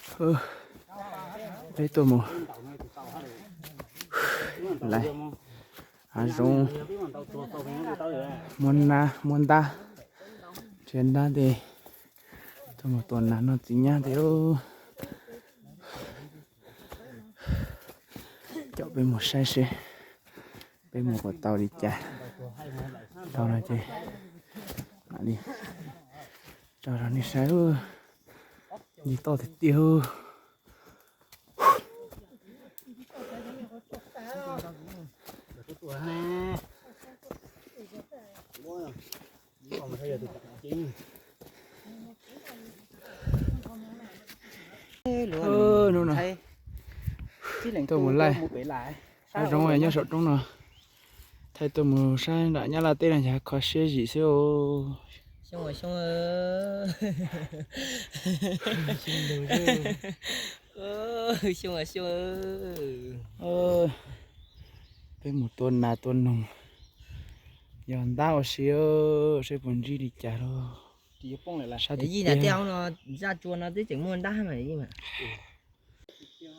Peb tuaj mus lais hav zoov, muab nab muab ntab, nrhiav ntab tej, tuaj mus tua nas noj txiv nyab tej. Caum peb mus saib seb peb mus kom tau li cas. Tau no ces mam li tso rau nej saib. Ncig toj tiag tiag. Hnub no tuaj mus laij hav zoov nyob saum roob no, thaij tuaj mus saib nram Nyab Laj teb no yog kho siab zim xwb. Peb mus tua nas tua noog, yog ntab ua si, seb puas ntsib li cas lauj. Sab tiag tiag.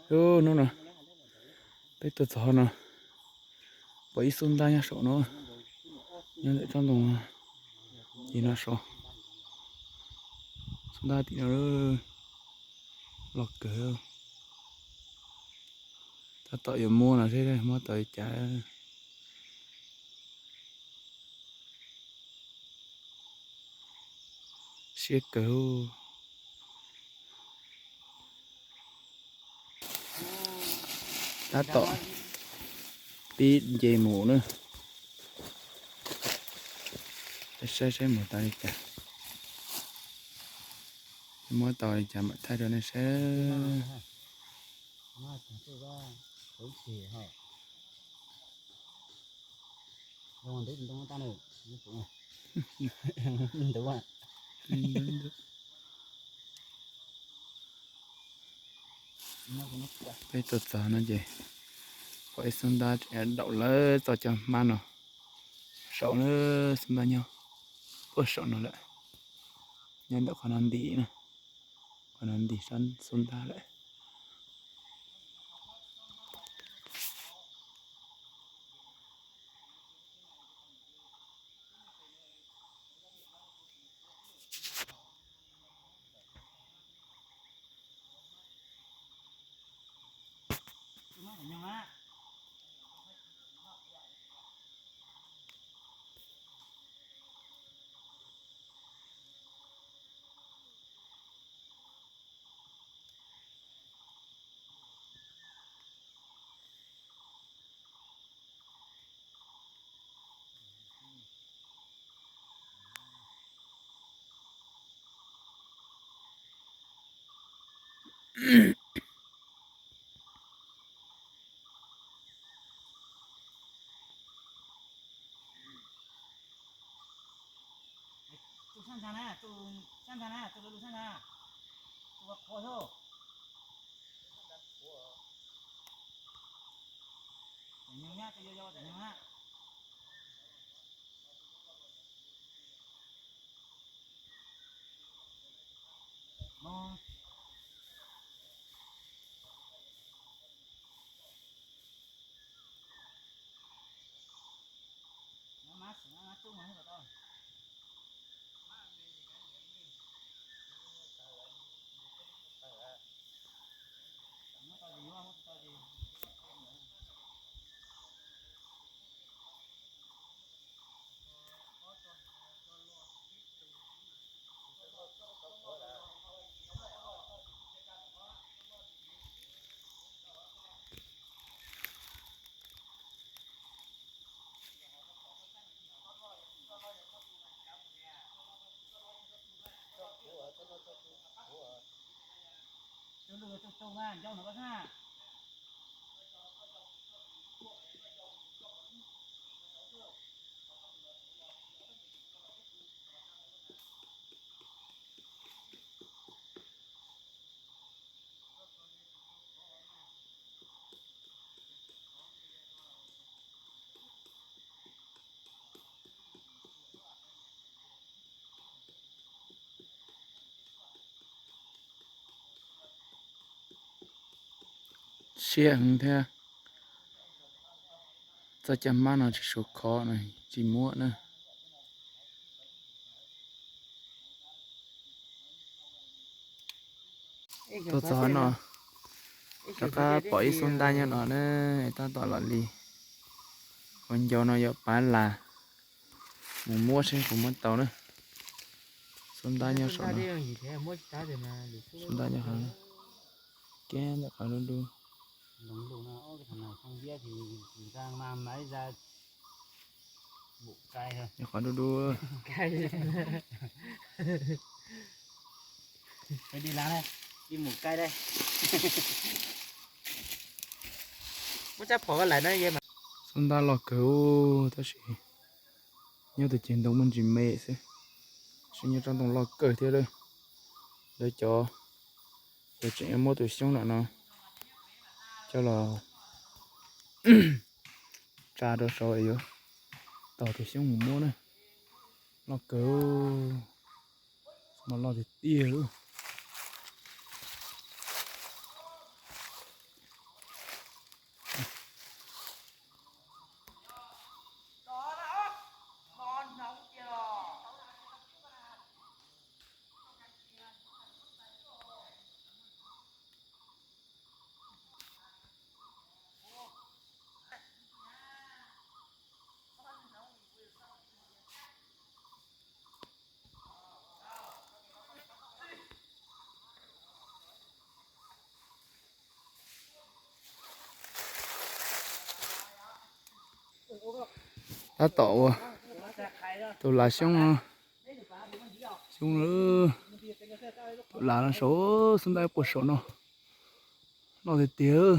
Hnub no peb tuaj txog no, pom ib xub ntab nyob saum no, nyob ntawm tsob ntoo ces no saud. Xub ntab tim no loj kawg. Tab tom yuav muab no seb muab tau li cas. Siab kawg. Tab tom pib nce mus na. Saib saib mus tau li cas, muab tau li cas mam thaij rau nej saib. Peb tuaj txog no ces pom ib xub ntab tseem daum lawm txoj cov hmab no. Saum na, xub ntab nyob puag saum no lawm, nyob ntawm qhov no nti na, qhov no nti sab xub ntab lawm. Tus sab ntsa na, tus sab ntsa na, tus lawv lus sab ntsa, tus qhuav qhuav xwb. Tus nyoog na, tus yau yau tus nyoog na. siab heev thiab. Txoj caj hmab no tsis suav khov no tsis muab na. Tuaj txog no rov qab pom ib xub ntab nyob no na, tab tom los li. Ua ncau no yuav pav las mus muab seb puas muab tau na. Xub ntab nyob saum no. Xub ntab nyob qhov, keb ntawm qhov dub dub. Nyob qhov dub dub. Xub ntab loj kawg tab sis nyob tus ceg ntoo muaj ntsis me xwb, tab sis nyob tsob ntoo loj kawg thiab lawm. Lawv cov, lawv tseem yuav muab tus xyoob no no coj los tsa rau saud yuav tos tus xyoob mus muab na. Loj kawg, mas loj tiag tiag. Tab tom ua tus las xyoob, xyoob, tus las no saum, xub ntab puag saum no, loj tiag tiag.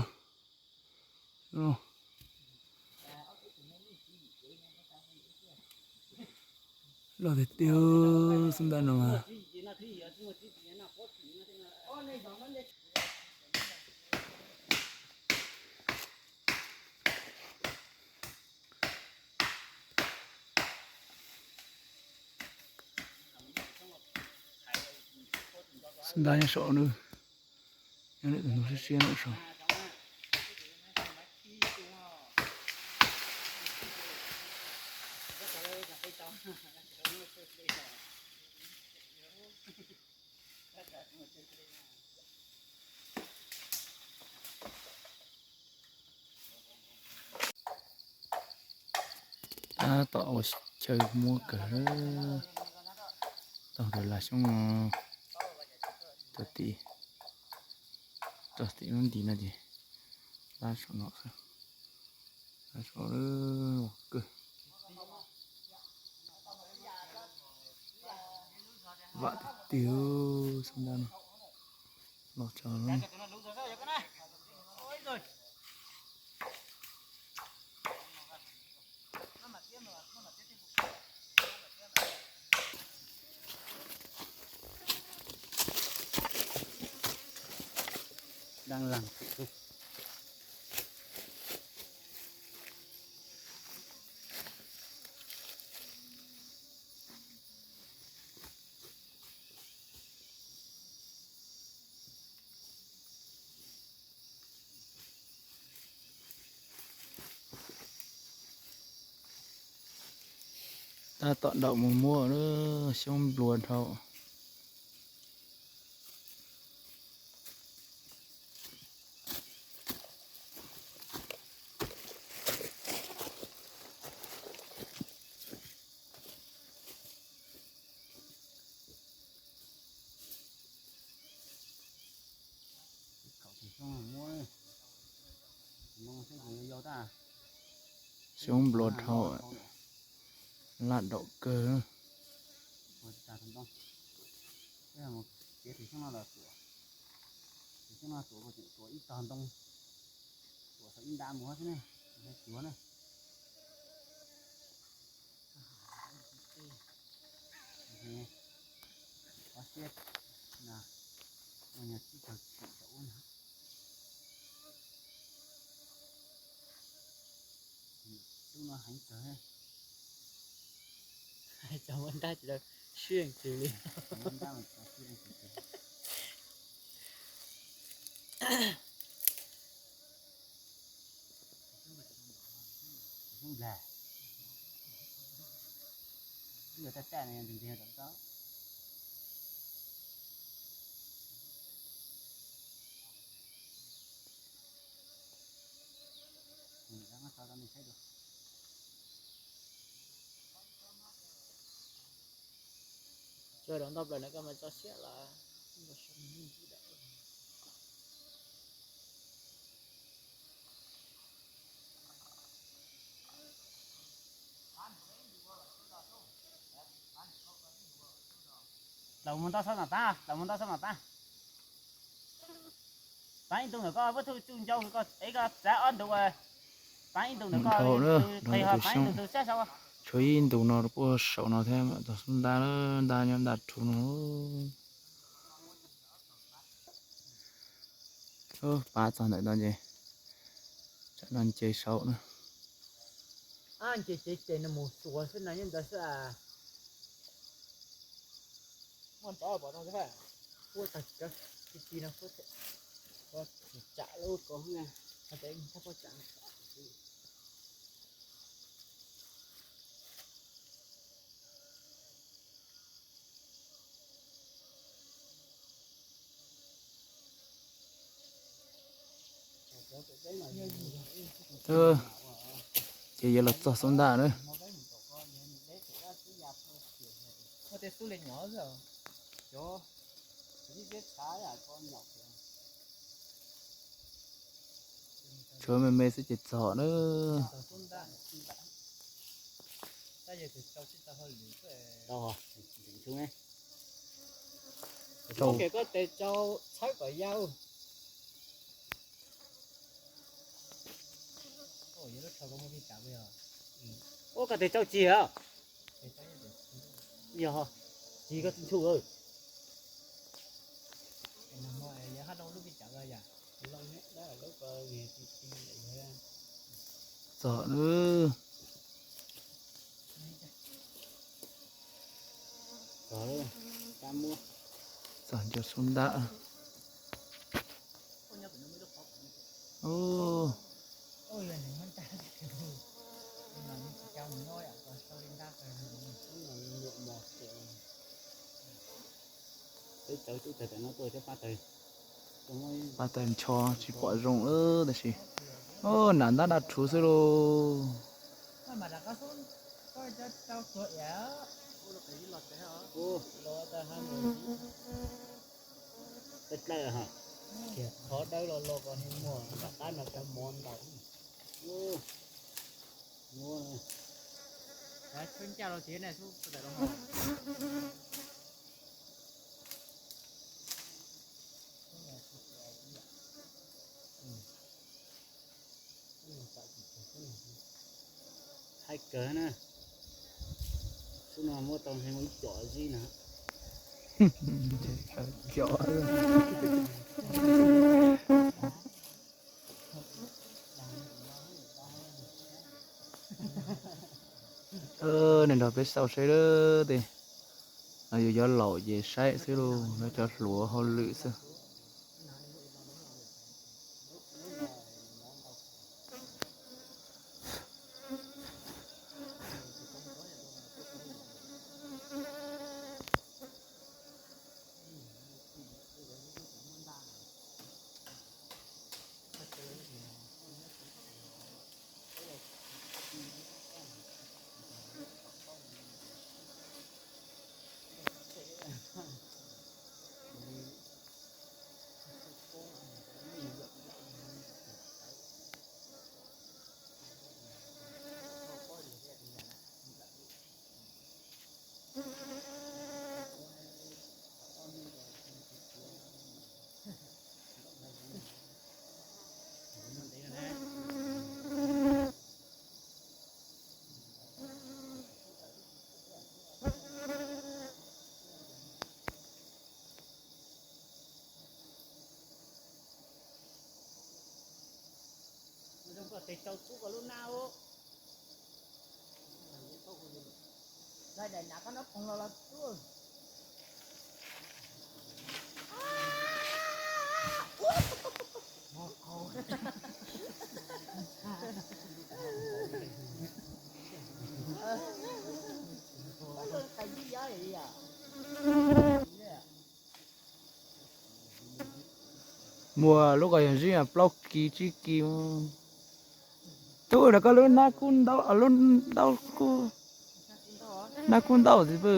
Loj tiag tiag xub ntab no mas. Xub ntab nyob saum na, nyob ntawm tus ntoo siab siab no saud. Tab tom ua chaw muab kawg. Tau tus las xyoob no, txog tim, txog tim lub nti no ces lab saum no xwb, lab saum ua kawg. Vam tiag tiag, xub ntab no los tso. Tab tom daum mus muab lub xyoob nplua dhau. Xyoob nplua dhau, laj daum kawg. Lub no heev kawg. Cov muab ntab tsis tau sib leej twg li. Yuav taj taj no yog ntev ntev rau tau. Tso rau ntau plaws no koj mas tso siab los. Tawm mus nto xab mam pab, tawm mus nto xab mam pab. Pab ib ntu ntawm koj, vab thu tsuj ncau koj, es koj txav ob ntu, pab ib ntu ntawm koj, qhia ho pab ib ntu tus sab saud. Tshuav ib ntus no puag saum no thiab, tau xub ntab, ntab nyob ntaj rhuv no. Pab txog ntawm no ces, tsam no nce saum na. Nce ces ces nws mus xuas xwb no nyob ntawd xwb. Muaj ntov pom no xwb. Ua tag kawg, ti ti no, tsam lub ko, Ces yuav los txog xub ntaj na. Tshuav me me xwb ces txog na. Koj tes tsau txhawb kom yau. Ua koj tes tsau tsis hev. Yog tsis koj tsis ntshua. Txog na. Txog nco xub ntab. Pab taws ncho tsis pom zoo lawm tab sis, o, nram ntab daj rhuv xwb lauj. Qhov dawb los los kom muag nram qab no cov mov ntaus. Haib kawg na. Xub no muab tau ib com zib no. Nws nrog peb xauj seb lawm tes, no yus cov laus ces saib xwb lauj, lawv cov hluas hauj lwm xwb. Tes tsau txub koj lub nab. Daim nav koj nab phoov los los txub. Muag lub ko yog zib plaub kis tsib kis. Tub, rau koj lub nab kub ntau, lub ntaub kub, nab kub ntau xwb pw.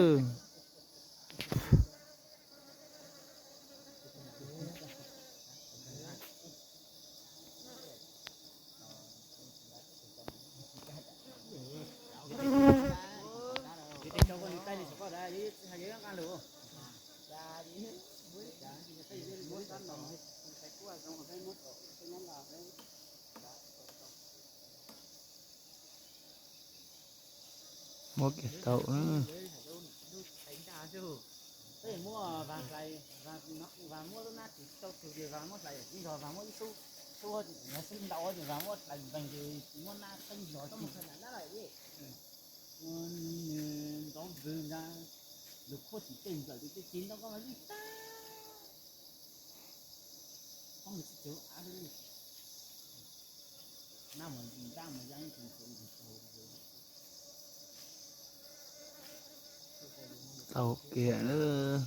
Muab kiag tau. Tau kiag lawm.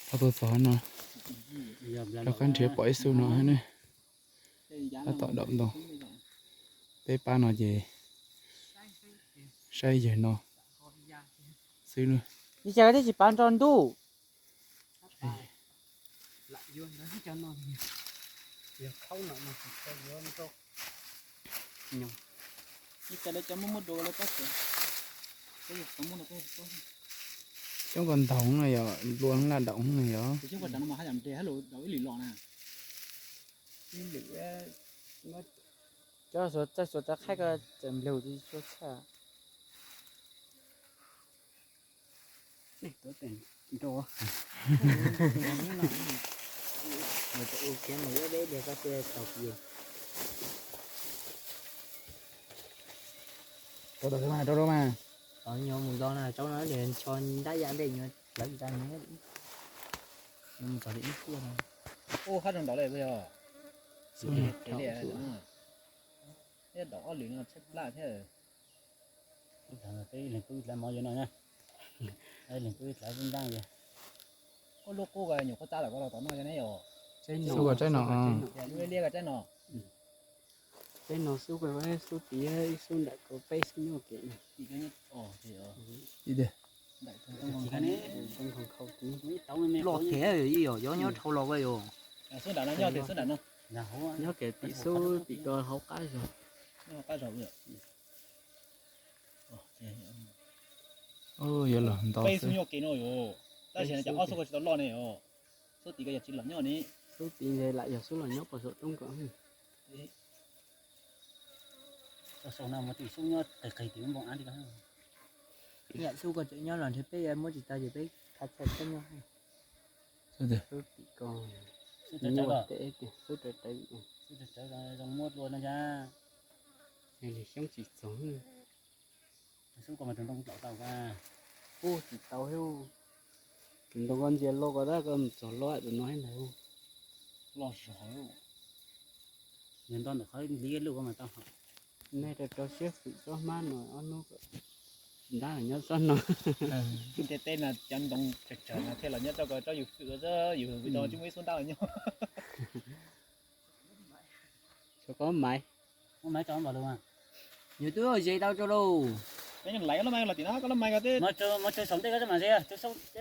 Tau tus txog no, rov qab nrhiav pom ib xu no ne. Tab tom daum ntoo. Peb pab no ces saib yawg no xwb na. Li cas koj thiaj tsis pav nrog ntuj? Coob ko ntaug no yog nplua laj daum no yog. Cov xuas txawj xuas txawj qhaib ko txawm nplug tsis tshua tshaj. Rau rau mas, rau rau mas. Nyuam mus nto na, rau no ntsho ntab ya ntej nyuam lawv tsis tau nyuam. Nyuam mus txog li ib tiaj no. Ub, hab zoo ntaus li yog. Ib daum ob lwm no tshaib plab thiab. Ib tag no peb ib leeg tub ib dlav mov yuav no na. Ib leeg tub ib dlav xub ntab yog. Ub, lub qub ko nyuam qhuav txav lawm ko los tom no yog ne yom. Xub ko tsaib no. Lub liab liab ko tsaib no. Tsaib no xub ko, xub tid ib xub nram ko peb xub nyob kev. Los kev yog nyob dhau los ko yog. Xub nram no nyob tias xub nram no. Nyob kev tim xub tim ko hauv qab zog. Hauv qab zog. Yuav los nto peb xub nyob kev no yom. Tab sis no cas ob xub ko tsis tau loj ne yom. Xub tid ko yog tsis los nyob ne. Xub tid ntse lam yog xub los nyob pos saum roob ko. Tau sau no mus tim xub nyob qis qis tim npoo av li ko. Yam xub ko tseem nyob los nrhiav peb muab tsis tau ces peb khav chaw txhob nyob. Xub tim ko, xub rawv rawv, xub rawv rawv zoo muab dua no cas. Xyoob tsis txog. Xub ko mas tus ntoo tlaum tau ka. Ub, tsis tau thiab. Tus ntoo ko ntsia loj ko tab ko mus txog loj tus no ntag. Loj zog. Yog nto ntawm qhov ntiv luj ko mas tau. Nej rau rau siab fwm tsob hmab no ob hnub kom ntab los nyob tsob no. Ntiaj teb no cov ntoo tsawg tsawg no thiaj los nyob tsob ko, tsob yus fwm xwb, yus fwm tau tsis muaj ib xub ntab los nyob. Rau koj maiv. Yus twb ze tau rau lauj.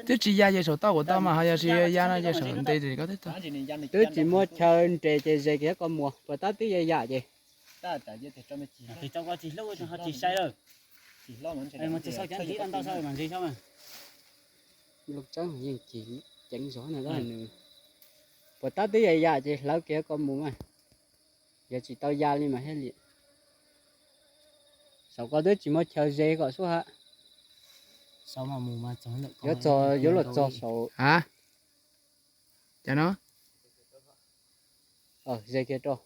Twb tsis ya ces saum toj kuv tau mas ho yog tsis ya no ces saum ntev ces koj twb tau. Twb tsis muaj chaw nres ces ze kiag koj mus, puas tab twb ya yam ces. Lub tseeb yeej cim ceev zog na, puas tab twb ya yam ces hlawv kiag koj mus mas. Yog tsis tau ya li mas thiaj li. Saum koj twb tsis muaj chaw ze kom xub hab. Yuav txog, yuav luag txog saum. A, cas no? Ze kiag rau.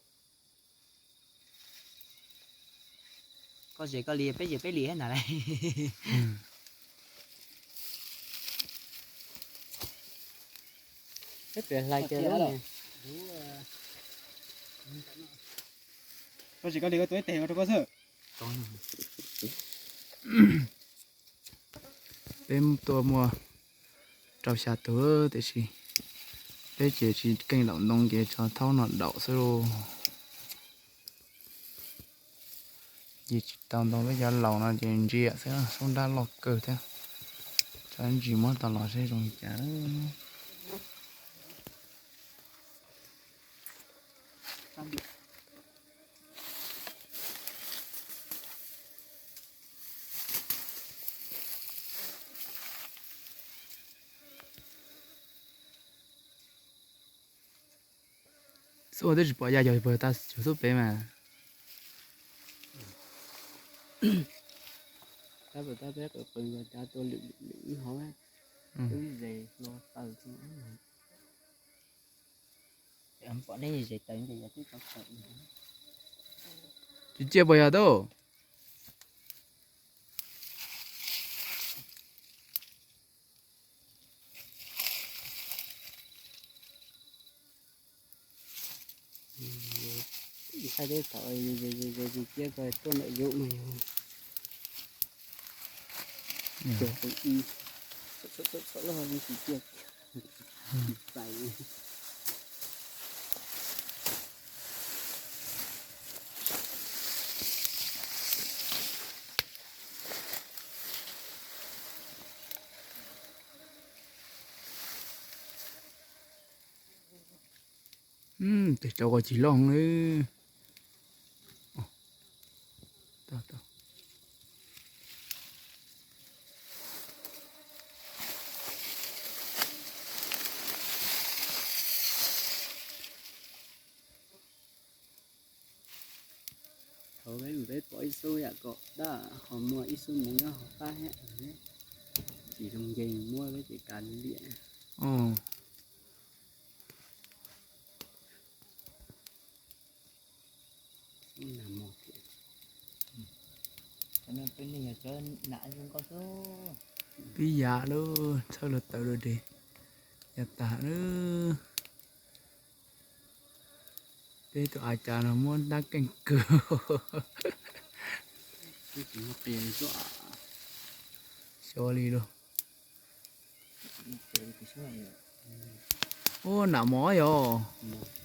Koj ze koj li, peb ze peb li na. Peb hlais kiag lub. Koj ze koj li, koj tua ib teg rau koj xwb. Peb tuaj muaj rau xya tus tiam sis peb ces tsis keej daum ntoo ces tso thaub no daum xwb lauj. Ces tsis tau ntoo, peb cov laus no ces ntsia xwb, sub nrab loj kawg thiab. Tso ntsis muab tau los seb zoo li cas. Xub twb tsis pom ya, yog puas tau xub pem mas. Tab tom tab peb qw qw tua lwm lwm lwm ib hov, twb ze hlo taw. Tsis cia puas yog tub? Ntshai teb thaum cia koj tuaj ntawm yus mas yog. Cuag qw ib, txhom lub hauv tsis cia. Tes tsau ko tsis loj li. Thaum peb mus peb pom ib xub yam kom dab ho muaj ib xub mus nyob hauv qab thiab. Tsis zoo nkeeg muab peb ces kav liam. Pib yam lub txhawb los tawm dua deg, yam tas lawm. Peb tus a cas no muab dab keej kawg. Xyov li lauj. Ub, nam mos yog,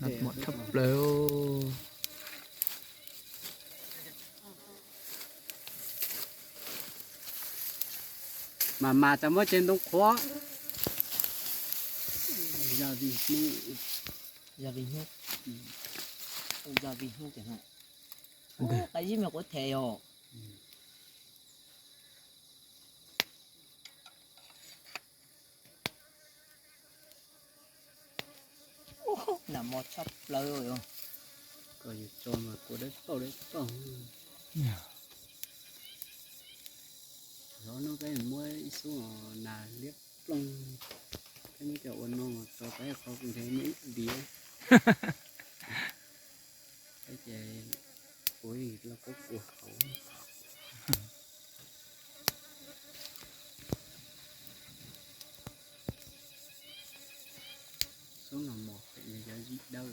nam mos tshaj plaws. Mas mas tas muab ceg ntoo qhuav. Yog vim hnub, yog vim hnub, yog vim hnub tias no. Qab zib me quav them yog. Nam mos tshaj plaws os. Koj yuav tso mas kua dawb paug dawb paug. Zov no peb muab ib xub nas liab ploog, peb muab cov ua no mas tso peb qhov nrhe muaj ib diav. Peb ces ua ib lauj kaub kua hauv. Xub no mos pem yog zim dawb.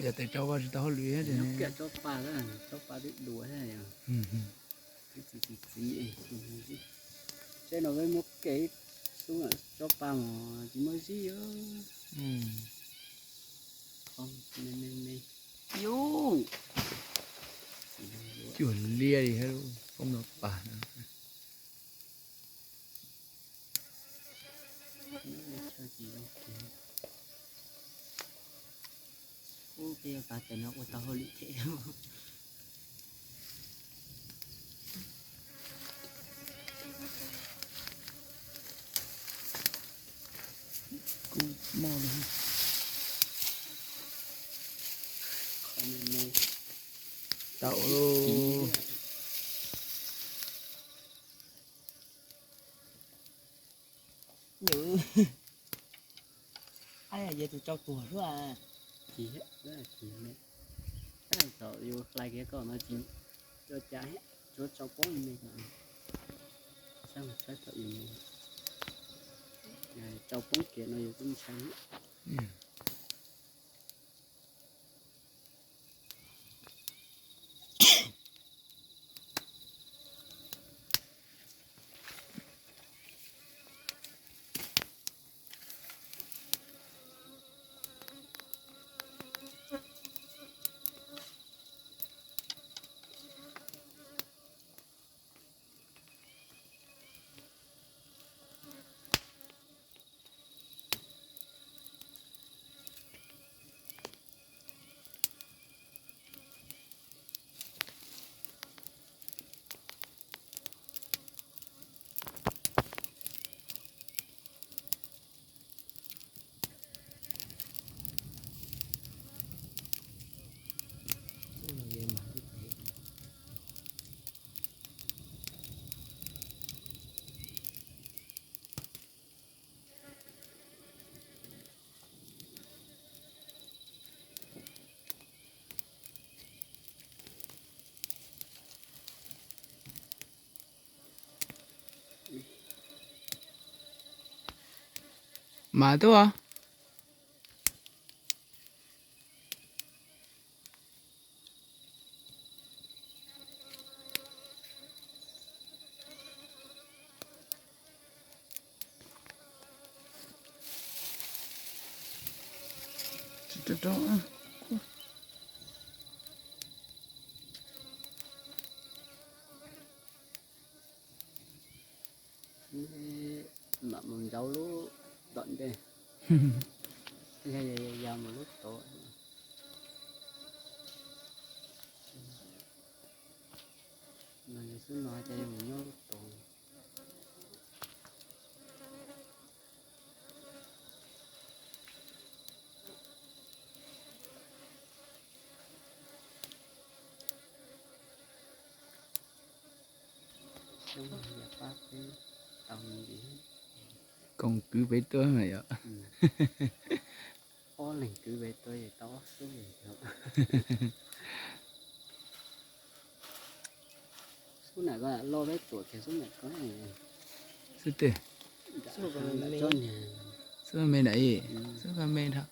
Yog tes tsau ko tsis tau hauj lwm thiab ces nyob kiag tsob pa, tsob pa twb dua thiab. Twb txiv txiv txiv. Tsev no peb muab kev xub tsob pa mos tsis muaj zib. Yus, cuag liab li thiab, poob rau pas no. Ub, peb yuav kav tes no ua tau hauj lwm thiab. Kuv mog, tau lauj. Yus, ab, yog tus tsau tuag xwb a. Tsis, tsis, thaum yus hlais kiag koj no tsis ua cas, tsuav tsau poob me ko. Saib mas, saib thaum yus tsau poob kiag no yus kuj ntshai. Mas tuaj. Mam mus nraud lub tom ntej, yog ya mus lub tod. Xwb no ces mus nyob lub tod. Koom kwv pem tuaj yom. Ob leeg kwv pem tuaj tau ob xub. Xub nam ko loj peb tuam kiag xub nam ko. Xub twg? Xub me na, xub me dhau.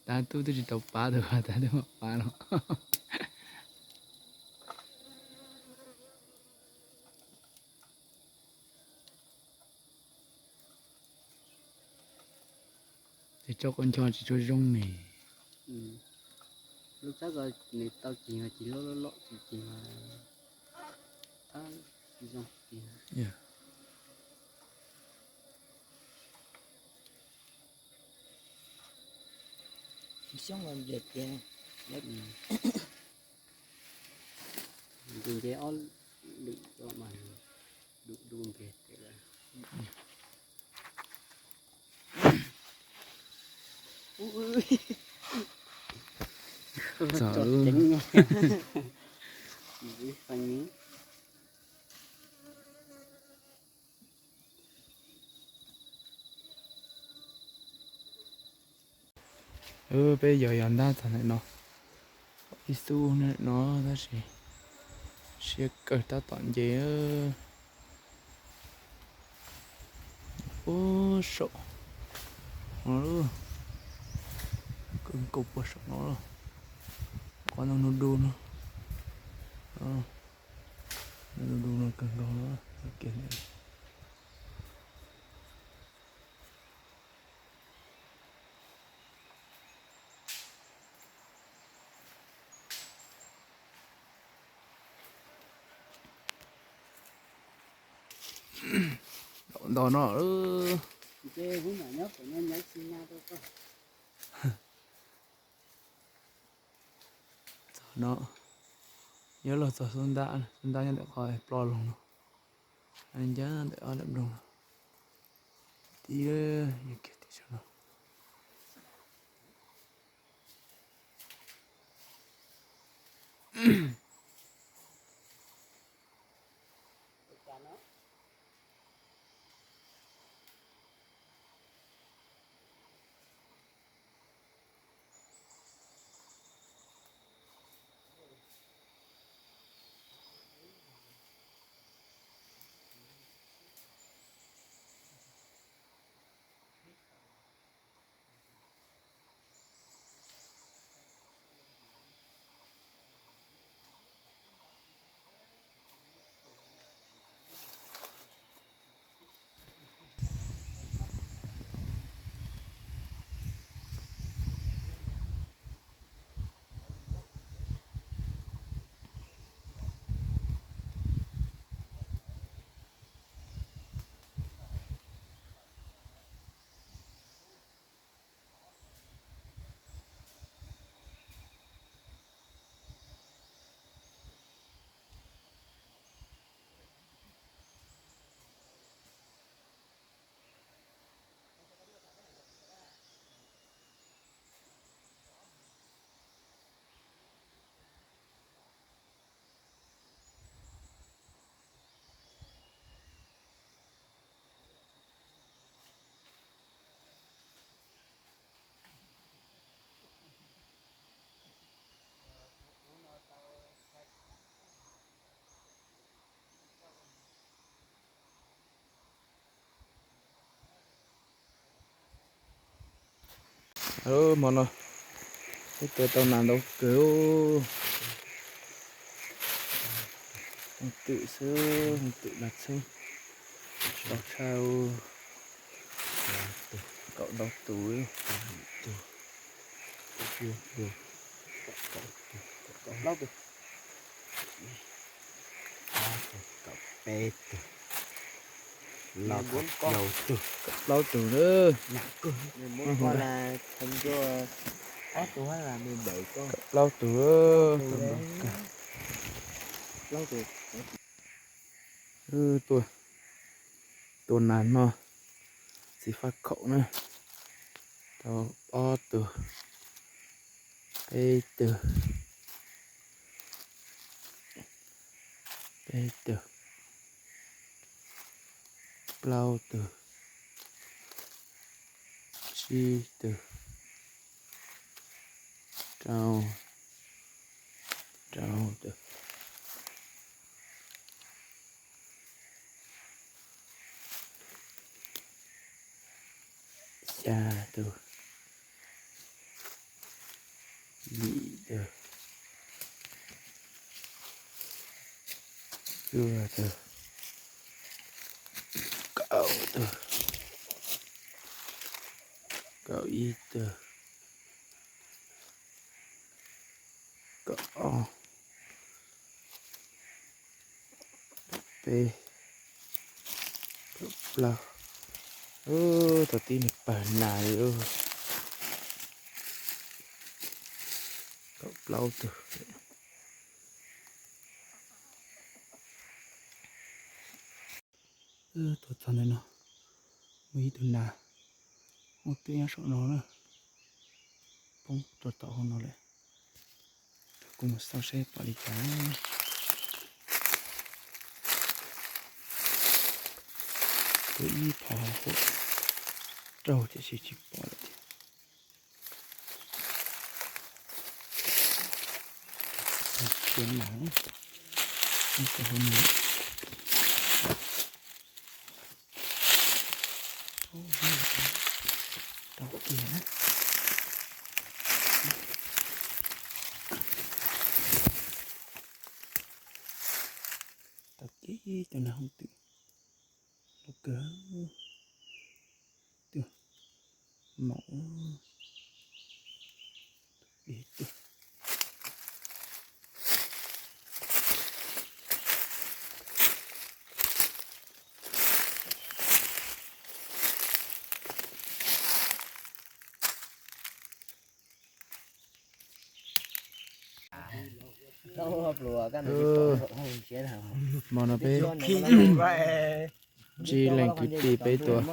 Tag tub twb tsis tau pab tus, tag tub mam pab no. Ces tso qhov ncho tsis tshua zoo ne. Lub tsab ko nws tau cig mas cig loj loj loj, tsis cig mas tab zoo cig. Xyoob nce tiag, nce ob lwm mas du du nqis tiag lawm. Txog lub Peb yog yog ntab txog ntawm no, ib xub ntawm no tab sis siab kawg tab tom nce. Puag saum no, kawg nkaus puag saum no, qhov no nug du no, nug du no kawg nkaus no. Laum ntau no. Txog no, nyob los txog xub ntab, xub ntab nyob ntawm qhov ploj loog no, ncaj ntawm ob daim nplooj no. Tib kiag tim saum no. Hmo no peb tua tau nas ntau kawg. Hoob twm xwb, hoob twm nas txheeb tau tshaj. Kaum ntau tus. Kaum peb tug, los kaum plaub tug, kaum plaub tug na. Kaum plaub tug, tua nas no, txiv faj khaum na, tau ob tug, peb tug, peb tug, plaub tug, tsib tug, rau, rau tug, xya tug, yim tug, cuaj tug, kaum tug, kaum ib tug, kaum ob, kaum peb, kaum plaub. Tau tib niag pawg nas li. Kaum plaub tug. Tuaj txog ntawm no, muaj ib tug nas, muaj twb nyob saum no na, poob rau tom hauv no lawm. Kuv mus xauj seb pom li cas. Kuv ib phom huam raug tiam sis tsis pom lawm thiab. Tsis nas, tau kiag, tau kiag cov nas hooj twm. Lub kawg, twg, maum, ib tug. Hmo no peb tsib leeg kwv tij peb tuaj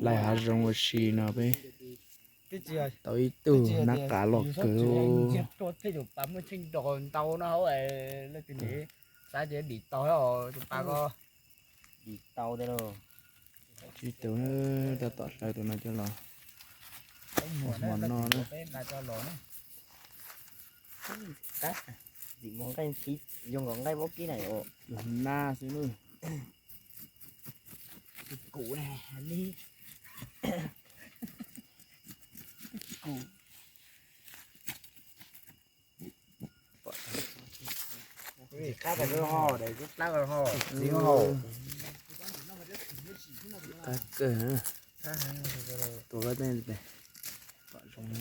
laij hav zoov ua si no peb tau ib tug nab qav loj kawg. Tsib tug, tab tom hlawv tus no coj los hmo no na. Nab xwb na. Qab kawg, tua kab teb pem, pom zoo.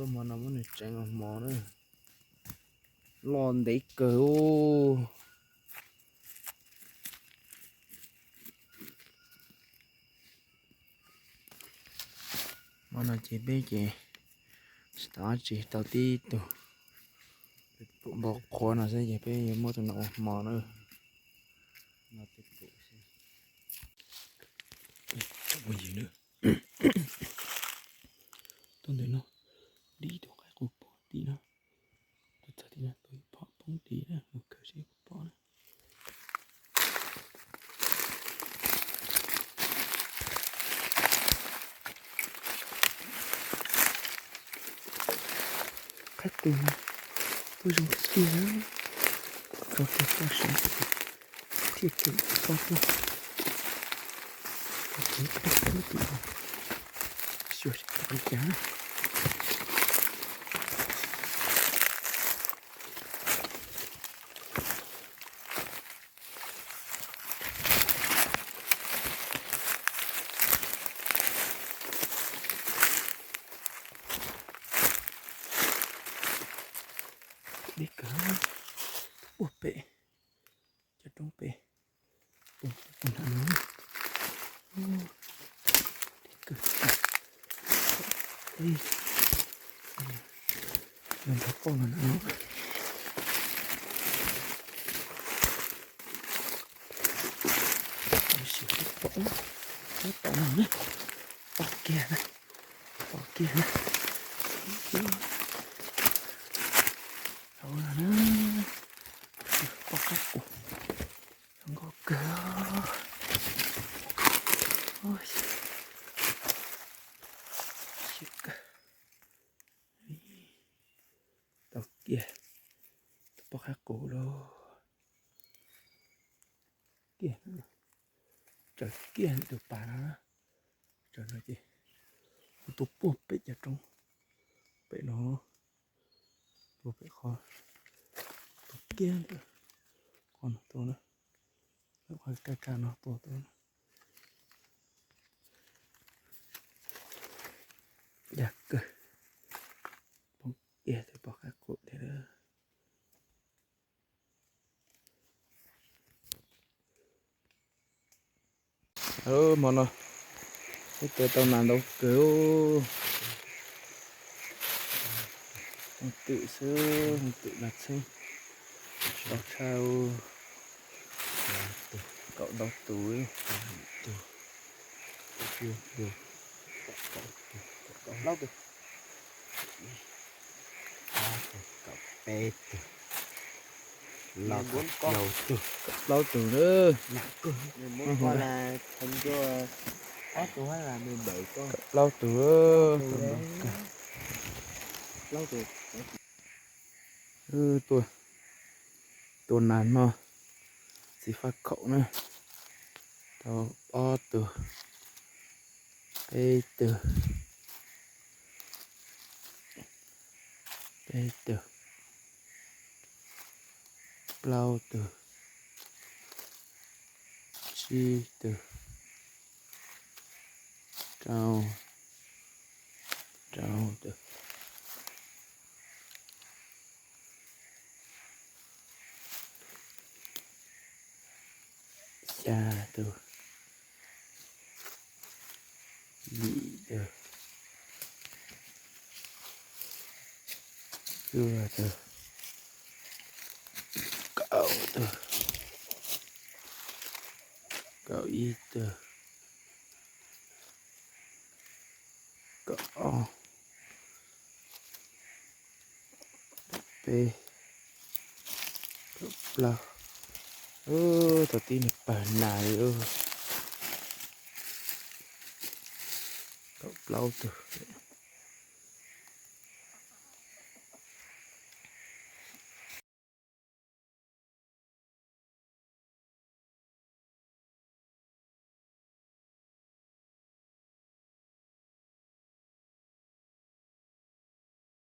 Hmo no muab nws tseev ua hmo na, loj ntev kawg. Hmo no ces peb ces tsis tau dab tsi, tau tib tug npau qhuav no xwb ces peb yuav muab tus no ua hmo na. Tuaj ntawm no, dib tus qaib qus poob tim no, tuaj txog tim no tua ib phom poob tim na, mus khaws seb puas pom na. Qaib qus no tuaj zoo tiag tiag na, tso kiag poj saum thiaj keem poj tuaj. Tso kiag qaib qus tim no, xyuas seb pom li cas na. Deb kawg, ua pem cov roob pem, ua nram no, deb kawg. Yog nrog poj los nram no. Pom, pom no na, pom kiag na, pom kiag na. Pom qaib qus, zoo nkauj kawg. Tau kiag tus poj qaib qus lauj. Kiag, tsaws kiag tus pas no, tsaws no ces ua tus puag pem cov roob pem no, puag pem qhov, tus kiag ntawm qhov no tuaj na, qhov kaj kaj no tuaj tuaj na. Yog kawg, poob kiag tus poj qaib qus thiab. Hmo no peb tua tau nas ntau kawg. Hoo twm xwb, hoo twm nas txheeb, tau tshaj, kaum ntau tus. Plaub tug, plaub tug, plaub tug. Tua nas no txiv faj khaum na, tau ob tug, peb tug, peb tug, plaub tug, tsib tug, rau, rau tug, xya tug, yim tug, Cuaj tug, kaum tug, kaum ib tug, kaum ob, peb, kaum plaub. Tau tib niag pawg nas li. Kaum plaub tug.